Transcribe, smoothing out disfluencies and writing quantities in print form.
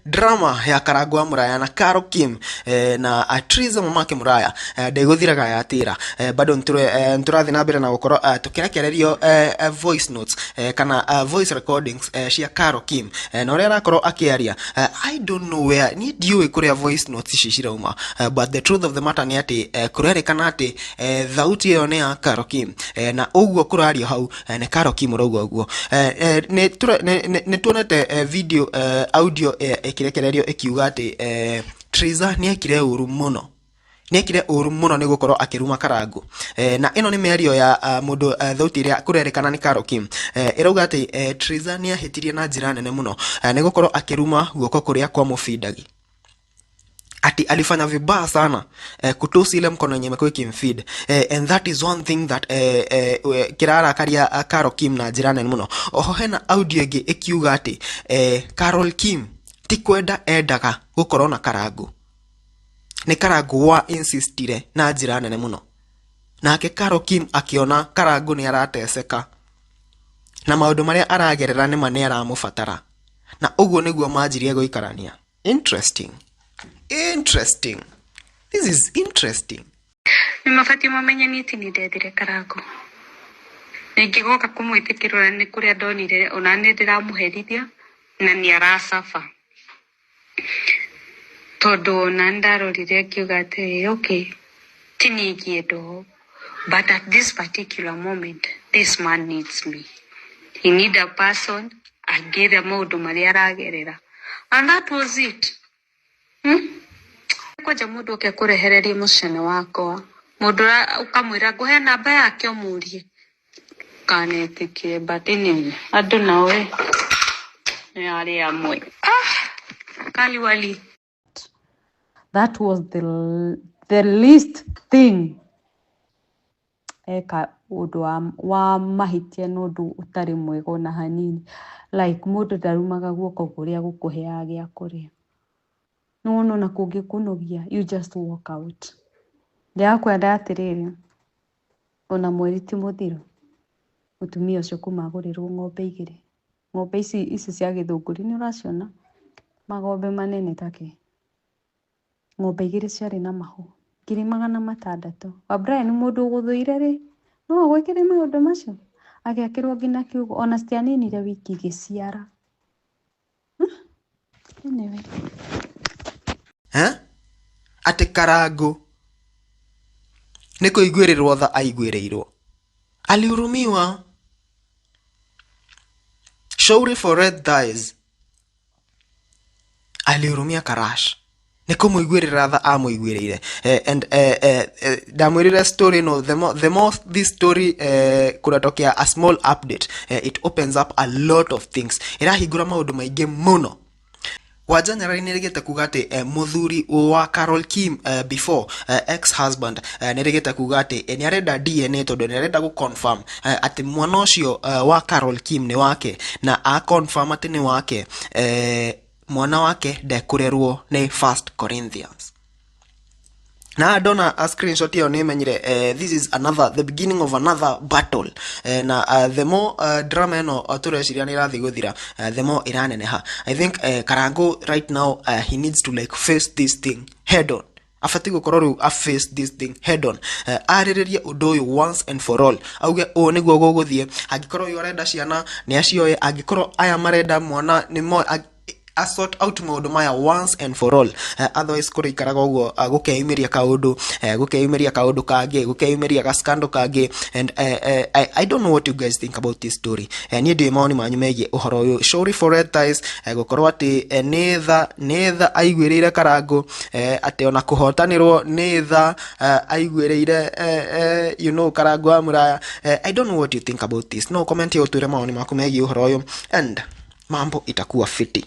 Drama ya Karangũ wa Mũraya na Carol Kim na Triza mamake Mũraya ndĩgũthiraga yatĩra. Bado nĩtũrathiĩ na mbere na gũkorwo tũkĩrekererio voice notes kana voice recordings cia Carol Kim na ũrĩa arakorwo akĩaria. I don't know where, niĩ ndiũĩ kũrĩa voice notes ici cirauma, but the truth of the matter nĩ atĩ kũrerĩkana atĩ thauti ĩyo nĩ ya Carol Kim, na ũguo kũrario hau nĩ Carol Kim ũrauga ũguo. Nĩ tuonete video, audio ĩkĩrekererio ĩkiuga atĩ Triza nĩ ekire ũru mũno, nĩ ekire ũru mũno nĩ gũkorwo akĩruma Karangũ. Na ĩno nĩ mĩario ya mũndũ, thauti ĩrĩa kũrerĩkana nĩ Carol Kim, ĩrauga atĩ Triza nĩ ahĩtirie na njĩra nene mũno nĩ gũkorwo akĩruma guoko kũrĩa kwa mũbindagi, ati alifanya vibaya sana kutusi ile mkono yenye imekuwa ikimfeed, and that is one thing that kirarakaria Carol Kim na njĩra nene mũno. Oho hena audio ĩngĩ ĩkiuga atĩ Carol Kim ti kwenda endaga gũkorwo na Karangũ, nĩ Karangũ wa insistire na njĩra nene mũno, nake Carol Kim akĩona Karangũ nĩ arateseka na maũndũ marĩa aragerera nĩma nĩ aramũbatara, na ũguo nĩguo manjirie gũikarania. Interesting, interesting, this is interesting. Nĩ mabatiĩ mamenye niĩ ti niĩ ndethire Karangũ. Ningĩ goka kũmwĩtĩkĩra nĩ kũrĩa ndonire ona nĩ ndĩramũherithia na nĩ aracaba, tondũ ona ndarorire ngiuga atĩrĩ, okay, ti niĩ ingĩenda ũũ, but at this particular moment this man needs me. He need a person angĩra maũndũ marĩa aragerera, and that was it, Kwanja mũndũ oke kũrehereria mũciana wakwa, mũndũ ũkamwĩra ngũhe namba yake ũmũrie kanetĩkire, but anyway, andũ nao ĩ nĩ arĩa amwe, ah, kaliwali. That was the least thing eka ũndũ wa mahĩtia na ũndũ ũtarĩ mwega ona hanini. Like, mũndũ ndarumaga guoko kũrĩa gũkũheaga gĩa kũrĩa. Nĩwona ona kũngĩkũnogia, you just walk out. Ndĩrakwenda atĩrĩrĩ, ona mweri ti mũthiru, mũtumia ũcio kuma agũrĩrwo ng'ombe igĩrĩ, ng'ombe ici ici cia gĩthũngũri, nĩ ũraciona magombe manene take, ng'ombe igĩrĩ ciarĩ na mahu, 600,000. Wa Brian, mũndũ ũgũthũire rĩ, no agwĩkĩre maũndũ macio? Agĩakĩrwo nginya kiugũ, ona citianinire wiki igĩciara. Anyway. Eh? Atĩ Karangũ nĩ kũiguĩrĩrwo tha aiguĩrĩirwo, alihurumiwa. Shauri for red thighs, alihurumia Karash, nĩ kũmũiguĩrĩra tha amũiguĩrĩire. And ndamwĩrire story no the more this story kũratokea a small update, it opens up a lot of things, ĩrahingũra maũndũ maingĩ mũno. Wanja Nyarari nĩ rĩgĩte kuga atĩ mũthuri wa Carol Kim, before ex husband, nĩ rĩgĩte kuga atĩ nĩ arenda DNA tondũ nĩ arenda gũ confirm atĩ mwana ũcio wa Carol Kim nĩ wake, na a confirm atĩ nĩ wake, mwana wake ndekũrerwo nĩ First Corinthians. Na ndona a screenshot ĩyo nĩ menyire this is another, the beginning of another battle. Na the more drama ĩno tũreciria nĩ ĩrathiĩ gũthira, the more ĩraneneha. I think Karangu right now, he needs to like face this thing head on. Abatiĩ gũkorwo rĩu a face this thing head on, arĩrĩrie ũndũ ũyũ once and for all, auge ũũ nĩguo gũgũthiĩ. Angĩkorwo ũyũ arenda ciana nĩ acioe, angĩkorwo aya marenda mwana nĩ moe, a sort out maũndũ maya once and for all. Otherwise kũrĩikaraga ũguo, gũkeyumĩria kaũndũ, gũkeyumĩria kaũndũ kangĩ, gũkeyumĩria gascandal kangĩ. And I don't know what you guys think about this story. Niĩ ndiũĩ mawoni manyu megiĩ ũhoro ũyũ. Sorry for red ties, gũkorwo atĩ nĩ tha aiguĩrĩire Karangũ, atĩ ona kũhotanĩrwo nĩ tha aiguĩrĩire Karangũ wa Mũraya. I don't know what you think about this. No comment ũtwĩre mawoni maku megiĩ ũhoro ũyũ and mambo itakuwa fiti.